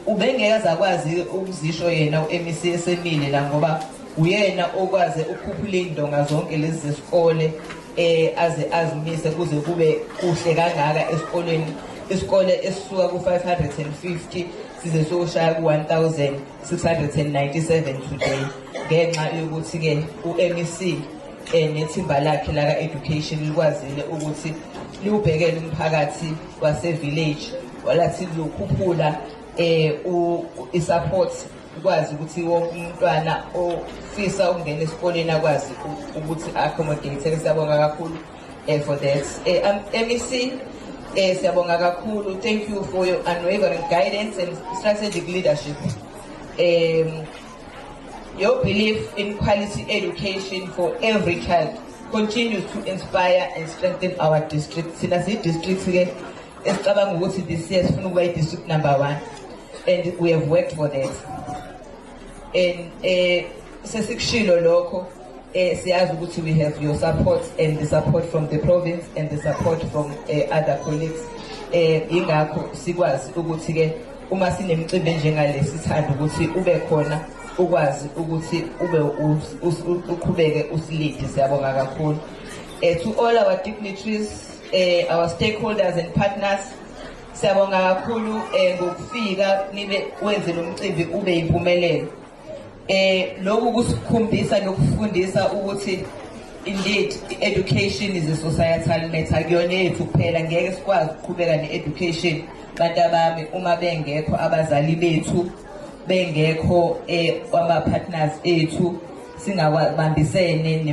Ubengeke azakwazi ukuzisho yena u-MEC esemile la, ngoba uyena okwaze ukukhuphula iy'ndonga zonke lezi zesikole, aze azimise kuze kube kuhle kangaka esikoleni. Isikole esisuka ku-550 size siyoshaya ku-1697 today, ngenxa yokuthi-ke u-MEC nethimba lakhe laka-education likwazile ukuthi liwubhekele umphakathi wase-village, walathi lizokhuphula i-support, ukwazi ukuthi wonke umntwana ofisa ukungena esikoleni akwazi ukuthi accommodate. Siyabonga kakhulu for that. MEC, siyabonga kakhulu. Thank you for your unwavering guidance and strategic leadership. Your belief in quality education for every child continues to inspire and strengthen our district. Thina siyi-district ke esicabanga ukuthi this year sifuna ukuba i-district number one, and we have worked for that. And sesikushilo lokho, siyazi ukuthi we have your support and the support from the province and the support from other colleagues. Ingakho sikwazi ukuthi ke uma sinemicimbi enjengale, sithanda ukuthi ube khona, ukwazi ukuthi ube uqhubeke usi-lead. Siyabonga kakhulu. To all our dignitaries, our stakeholders and partners, siyabonga kakhulu ngokufika nibe wenze lo mcimbi ube impumelelo. Lokhu kusikhombisa nokufundisa ukuthi indeed education is a societal matter. Kuyona yethu kuphela, ngeke sikwazi ukuqhubeka ne-education, bantu abami, uma bengekho abazali bethu, bengekho ama-partners ethu, singabambisene.